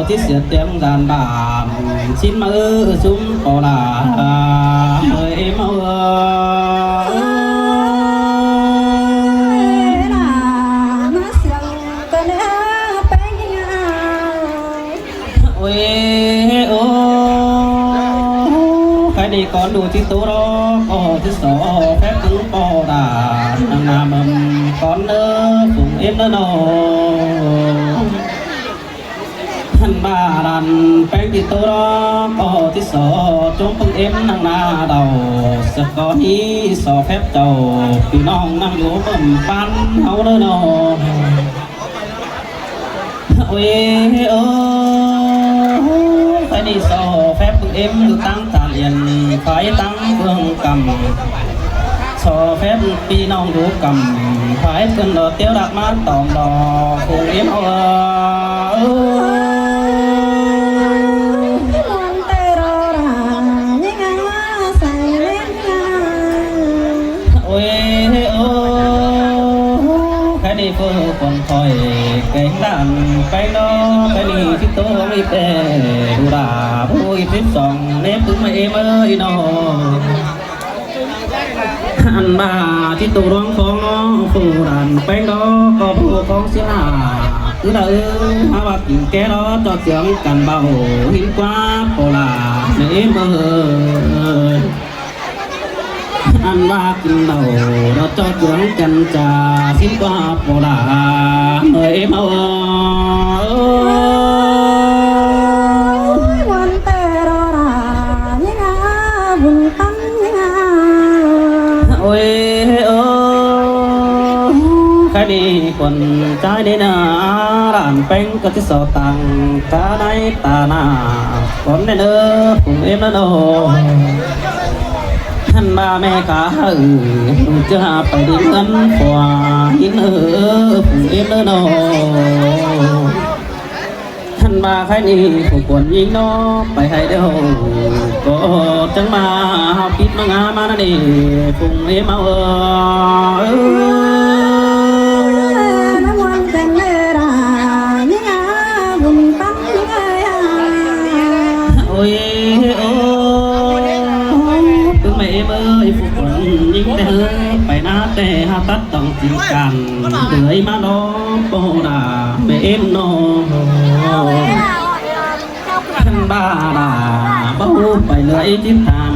ທີ່ເສຍແຕ່ງດ້ານບ້ານ ຊິນມາເອີ ຊຸມພໍ່ຫຼ້າເອີຍມາເອີ ໂອ້ຍ ໂອ້ ໃຜນີ້ກ່ອນດູທີ່ໂຕດອກ ກໍທີ່ສອແຟບເຖິງພໍ່ຫຼ້າ ນາງນາເບິ່ງກ່ອນເດີ ປຸງເອັມເດີນ້ອງ. ຫັ້ນວ່າຫຼານແປ້ງຕິດໂຕດອກ ກໍທີ່ສອ ຈົ່ງເບິ່ງເອັມນາງນາເດົາ ສະກໍນີ້ສອແຟບເຈົ້າ ພີ່ນ້ອງນັ່ງຢູ່ເບິ່ງປັນເຮົາເດີນ້ອງ. ໂອ້ຍ ໂອ້ ໃຜນີ້ສອແຟບເບິ່ງເອັມຢູ່ຕັ້ງຕາລຽນ ໃຜຕັ້ງເບິ່ງກຳ ສອແຟບພີ່ນ້ອງດູກຳ ໃຜເພິ່ນດອກຕຽວດັກມາຕອມດອກ ໂອ້ຍ ເອີ ໂອ້ຍ ໂອ້ ໃຜນີ້ເພິ່ນຄົນຄອຍແກງດ້ານແປ້ງດອກ ໃຜນີ້ຊິໂຕມີແຕ່ດູດາ ຜູ້ອີກສິບສອງ ເນບຕຶງມາເອເມີຍນ້ອງ. ອັນບາທີ່ໂຕລອງຂອງນ້ອງຜູ້ດານແປ້ງດອກ ກໍຜູ້ຂອງສິລາ ຄືລະເອີ ຫາວ່າກິນແກ່ດອກ ຈອດເສຍງກັນເບົາ ຫິນກວ່າໂປລາ ເນເມີຍ ອັນວ່າກິນເຫຼົ້າ ດອກຈອດເສຍງກັນຈາ ສິນກວ່າໂປລາ ເມີຍເອີ ໂອ້ຍ ໂອ້ ໃຄນີ້ຄົນຈ່າຍໃນໜ້າ ຫຼານແປ້ງກໍຊິສອດຕັງ ຕາໃນຕາໜ້າ ຄົນແນ່ເດີ ກຸງເອັມນະໂນ ຫັ້ນວ່າແມ່ຂ້າເອີຍ ໜູຈະໄປເດີນເຮືອນ ຜົວຍິງເອີ ກຸງເອັມເດີໂນ. ຫັ້ນວ່າໃຄນີ້ຜູ້ຄວນຍິງເນາະ ໄປໃຫ້ເດີ ກໍຈັ່ງມາເຮົາປິດມາງາມານະນີ້ ປຸງເອມາເອີ ໂອ້ຍ ໂອ້ ປຶ້ມແມ່ເອີຍ ຜູ້ຄົນຍິງແຕ່ເຮີ ໄປນາແຕ່ຫາຕັດຕ້ອງຈິງກັນ ເດືອຍມາລອໂປດາ ແມ່ເອັມນ້ອງ ຄັນບາດາ ບໍ່ຮູ້ໄປເຫຼືອອີກທິດທາງ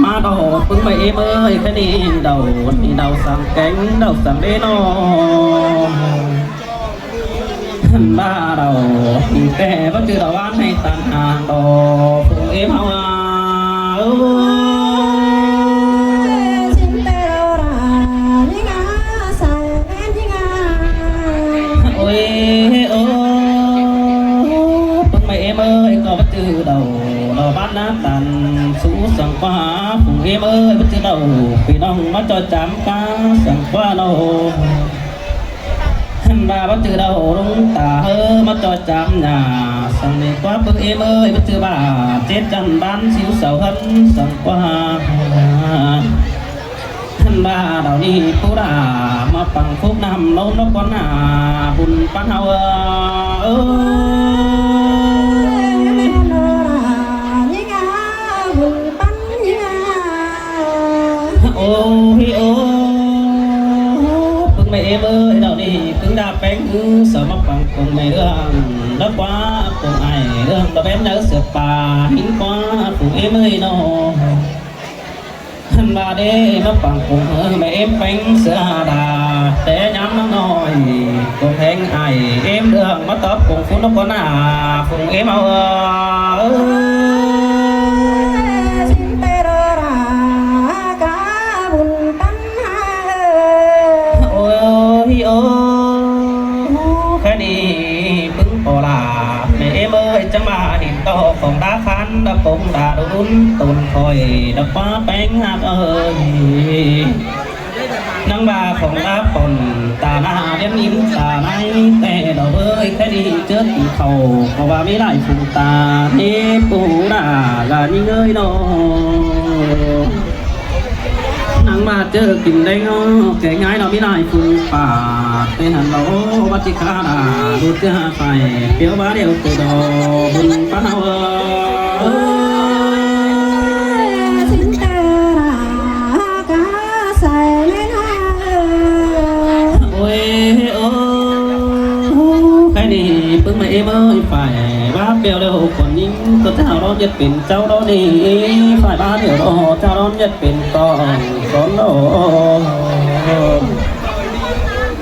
ມາດອກປຶ້ມແມ່ເອີຍ ຄະນີ້ເດົາ ນີ້ເດົາສັງແກງ ເດົາສັງເດນ້ອງ. ຫັ້ນວ່າເດົາ ແຕ່ບໍ່ຈື່ເດົາຫວານໃຫ້ຕັນຫາດອກ ຜູ້ເອມເຮົາວ່າ ເອີ ຊິນແຕ່ເດົາລາ ຍິງອາໄສແມ່ນຍິງອາ ໂອ້ຍ ໂອ້ ເບິ່ງແມ່ເອມເອີຍ ກໍບໍ່ຈື່ເດົາ ເດົາຫວານນາຕັນ ສູ້ສັງກວ່າ ຜູ້ເອມເອີຍ ບໍ່ຈື່ເດົາ ພີ່ນ້ອງມາຈອຍຈາມກາ ສັງກວ່າເນາະ. ຫັ້ນວ່າບໍ່ຈື່ເດົາ ລຸງຕາເຮີ ມາຈອຍຈາມຫຍ້າ ສັງນີ້ກວ່າເບິ່ງເອເມີຍ ບໍ່ຈື່ວ່າເຈັດຈັນບານ ຊິວເສົາເຮືອນ ສັງກວ່າ ຫັ້ນວ່າເຫຼົ່ານີ້ຜູ້ດາ ມາປັງຟຸກນ້ຳລົມນະຄອນນາ ບຸນປັນເຮົາເອີ ເອີ. ໂອ້ ໂອ້ ເບິ່ງແມ່ເອີຍ ເຫຼົ່ານີ້ເພິ່ງດາແປງ ສາມາດປັງກົງແມ່ເລື່ອງ ແລ້ວກວ່າກົງອ້າຍເລື່ອງ ຕະແບນເນື້ອເສືອປ່າ ຫິນກວ່າກົງເອເມີຍເນາະ ຫັ້ນວ່າເດ້ ມາປັງກົງເອີ ແມ່ເອັມແປງເສືອດາ ແຕ່ຍາມນາງນ້ອຍ ກົງແຮງອ້າຍເອັມເລື່ອງ ມາຕອບກົງຟຸນນະຄອນນາ ກົງເອເມີຍເອີຍ. ໂອ້ຍ ໂອ້ ແຄ່ນີ້ປຶ້ງພໍລາ ແມ່ເອີຍ ຈັ່ງມາເຫັນຕໍ່ຂອງດາຄັນ ດາປົງດາດຸນ ຕົນຄອຍ ດາຟ້າແປງຮັກເອີຍ. ນາງວ່າຂອງດາປົນ ຕາໜ້າດຽນອິນຕາໃນ ແຕ່ດອກເອີຍ ແຄ່ນີ້ເຈີກິນເຂົ້າ ເພາະວ່າມີຫຼາຍຜູ້ຕາ ເທປູດາລາຍິງເອີຍເນາະ. ນ ມາເຈີກິນໄດ້ເນາະ ແກງງ່າຍເນາະ ມີຫຼາຍຟືນປາດ ແຕ່ຫັ້ນເນາະ ວັດຊິກາລາ ດູດເທື່ອຫາໄປ ປຽວວ່າດຽວເຕີດອກ ບຸນປານເຮົາເອີຍ ຊິນເຕີລາກາໃສ່ແມ່ນາເອີຍ ໂອ້ຍ ໂອ້ ໃຄນີ້ປຶ້ງມາເອເມີຍ ຝ່າຍວ່າປຽວແລ້ວຄົນຍິງ ກໍເຈົ້າຮ້ອນເຮັດເປັນເຈົ້າຮ້ອນນີ້ ຝ່າຍວ່າດຽວເຈົ້າຮ້ອນເຮັດ ເປັນຕ້ອງສອນໂລ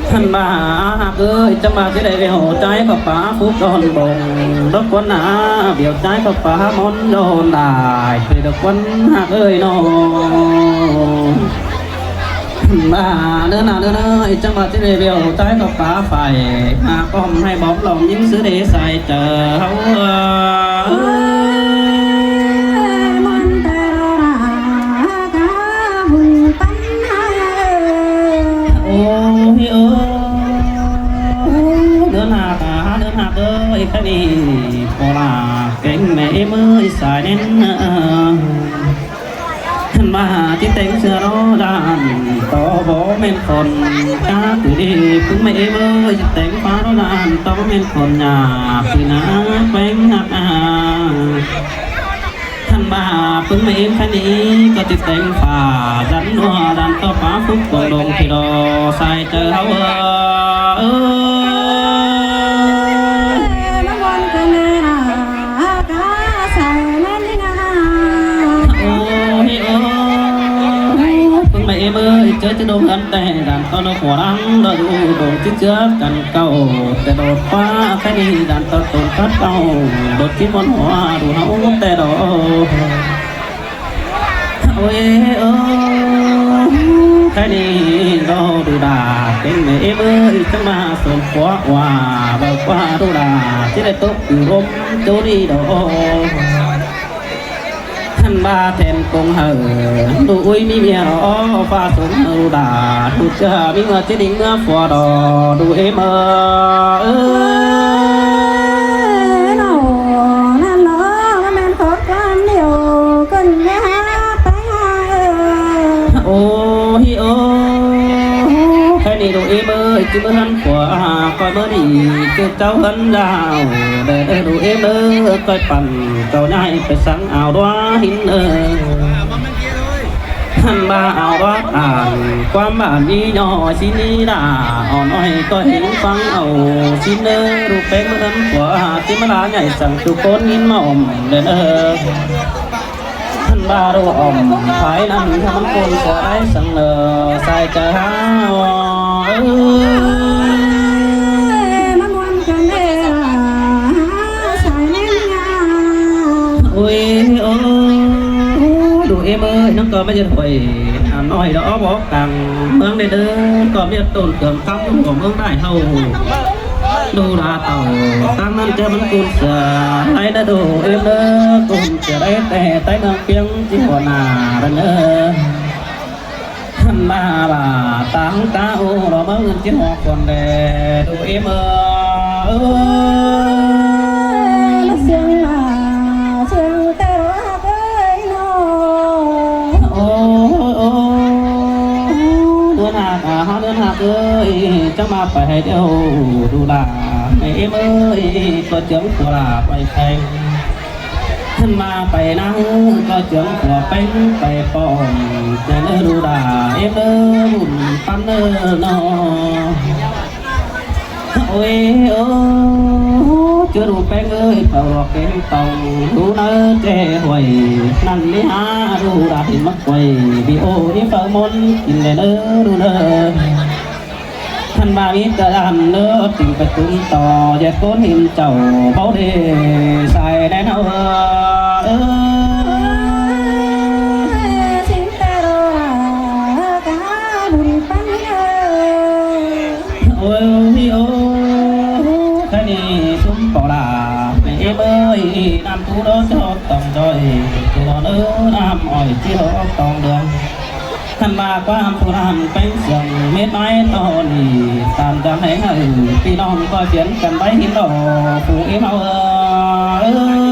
ທ່ານມາຮັກເອີຍ ຈະມາຊິໄດ້ແວວໃຈກໍປາຜູ້ກ່ອນບົງ ດອກຄວັນໜາ ແວວໃຈກໍປາມອນໂດນໄດ້ ຄືດອກຄວັນຮັກເອີຍນ້ອງ ມາເດີນາເດີນາ ຈັງຫວະທີ່ໄດ້ແວວໃຈກໍປາໄຟ ຫາປ້ອມໃຫ້ບອມຫຼອມຍິງຊື້ເດໃສ່ເຈີເຮົາ ເອີຍ ມັນຕາລາກາບຸນປັນຫາ ໂອ້ຍ ໂອ້ຍ ເດີນາກາເດີນາເດີ ອີກຄະນີ້ບໍ່ລາເກັ່ງແມ່ເອີຍສາຍແໜ້ນ ເອີ ທ່ານວ່າຊິແຕ່ງເສື້ອລໍດ້ານ ຕໍ່ບໍ່ແມ່ນຄົນ ກາຄືດີ ປຶ້ງແມ່ເອີຍ ຊິແຕ່ງຟ້າລໍດ້ານ ຕໍ່ບໍ່ແມ່ນຄົນ ຍາກຄືນາແຂວງຮັກອາ ທ່ານວ່າປຶ້ງແມ່ເອີຍ ຄັນນີ້ກໍຊິແຕ່ງຟ້າ ດັນຫົວດັນຕໍ່ຟ້າ ຟຸກຕົງລົງທີ່ລໍ ສາຍເຈີເຮົາເອີຍ ເອີຍ ມາມ່ວນກັນແນ່ນາ ໂອ້ຍ ໂອ້ຍ ເບິ່ງໃໝ່ເອີຍ ເຈີຈະດົງອັນແຕ່ ດານເຂົ້ານອກຫົວຫຼັງ ດອກຢູ່ດົງທີ່ເຈືອກັນເກົ່າ ແຕ່ດອກຟ້າແຄ່ນີ້ ດານເຂົ້າຕົນກັດເອົາ ດອກທີ່ມ່ວນຫົວ ດູເຮົາແຕ່ດອກ ໂອ້ຍ ເອີ ແຄ່ນີ້ ດອກດູດາ ເປັນແມ່ເອີຍ ຈະມາສົມຂົວວ່າ ເວົ້າກວ່າດູດາ ທີ່ໄດ້ຕົກຢູ່ລົມໂຕນີ້ດອກ ທ່ານວ່າແທນກົງເຮີ ດູອຸຍມີເມຍລໍ ຟ້າສົມເຮີດາ ດູເທື່ອມີເມືອຈິດິງເມືອຟອດອ ດູເອເມີເອີຍ ເນາະ ນັ້ນເນາະ ມັນແມ່ນຂໍ້ຄວາມດຽວກັນແມ່ຫາໄປຫາເອີຍ ໂອ້ຍ ໂອ້ ແຄ່ນີ້ດູເອເມີ ຈິເມືອເຮືອນ ຜົວຂ້ອຍເມີດີ ເກີດເຈົ້າເຮືອນດາວ ແດ່ເດີດູເອມເດີ ຂ້ອຍປັ່ນເຈົ້າຍ້າຍໄປສັງອ່າວດວາຫີນເດີ ຫັ້ນວ່າອ່າວດວາອ່ານ ຄວາມບ້ານມີນ້ອຍຊິນີດາ ອ່ອນອ້ອຍກໍເຫັນຟັງເອົາຊິນເດີ ລູກແປ້ງເມືອເຮືອນຜົວ ຊິມາລາໃຫຍ່ສັງທຸກຄົນຍິນມາອ່ອມເດີ ທ່ານວ່າໂລອ້ອມພາຍນັ້ນ ຖ້າມັນຄົນຈະໄດ້ສັງເລີ ສາຍຈະຫາ ເອີຍ ມາມ່ວນກັນເດີ ສາຍແມ່ນງາ ໂອ້ຍ ໂອ້ ດູເອເມີ ນາງກໍມາຈະຖອຍ ອານ້ອຍດອກບອກກັງ ເມືອງໃດເດີ ກໍມຽດຕົ້ນເຄື່ອງຄຳ ຂອງເມືອງໃດເຮົາ ດູລາເຕົາ ຕັ້ງນັ້ນເຈີມັນກຸນເສືອ ໃຫ້ນະດູເອເດີ ກຸນເສືອໄດ້ແຕ່ໃຕ້ເມືອງປຽງ ຈິຫົວໜ້າເດີ ຫັ້ນມາວ່າຕາງຕາໂອ ລອເມືອງເງິນຈິຫົວຄົນແລ ດູເອເມີ ເອີ ສຽງມາ ສຽງແຕ່ລະເອີຍນ້ອງ ໂອ້ ໂອ້ ເດີນຫາກ ເດີນຫາກເອີຍ ຈະມາໄປໃຫ້ເຈົ້າດູລາ ແມ່ເອີຍ ກໍເຈີມໂຄລາໄປແພງ ຂຶ້ນມາໄປນາເອີຍ ກໍເຈີມຜົວເປັນໄປປ້ອມ ແຕ່ເດີດູລາ ເອເດີບຸນປັນເດີນ້ອງ ໂອ້ຍ ໂອ້ ເຈີດູແປ້ງເອີຍ ເຂົາຫຼອກເປັນຕ້ອງ ດູເນີແຈຫ້ວຍ ນັ້ນນີ້ຫາດູດາເຫັນມັກໄກວ ດີໂອນີ້ເຝົ້າມົນ ກິນແລເດີດູເດີ ທ່ານວ່າມີແຕ່ດານເດີ ຈຶ່ງໄປຕຸ້ມຕໍ່ ຢ່າໂກນເຫັນເຈົ້າເບົາເດ ສາຍແລນເຮົາເອີຍ ເອີ ຊິງແຕ່ໂລລາກາບຸນປັນເອີຍ ໂອ້ຍ ໂອ້ ຄະນີ້ຊຸມປໍລາ ແມ່ເອີຍ ນຳຕູໂລຈອດຕ້ອງຈ້ອຍ ຕູໂລເນີນຳອ້ອຍ ຈິໂລຕ້ອງເດືອງ ຄັນວ່າຄວາມຜູ້ນັ້ນເປັນເຊິ່ງເມັດໄມ້ຕອນນີ້ ຕາມຈຳໃຫ້ເຮົາ ພີ່ນ້ອງກໍຂຽນກັນໄວ້ເຫັນດອກ ຜູ້ເອເຮົາເອີຍ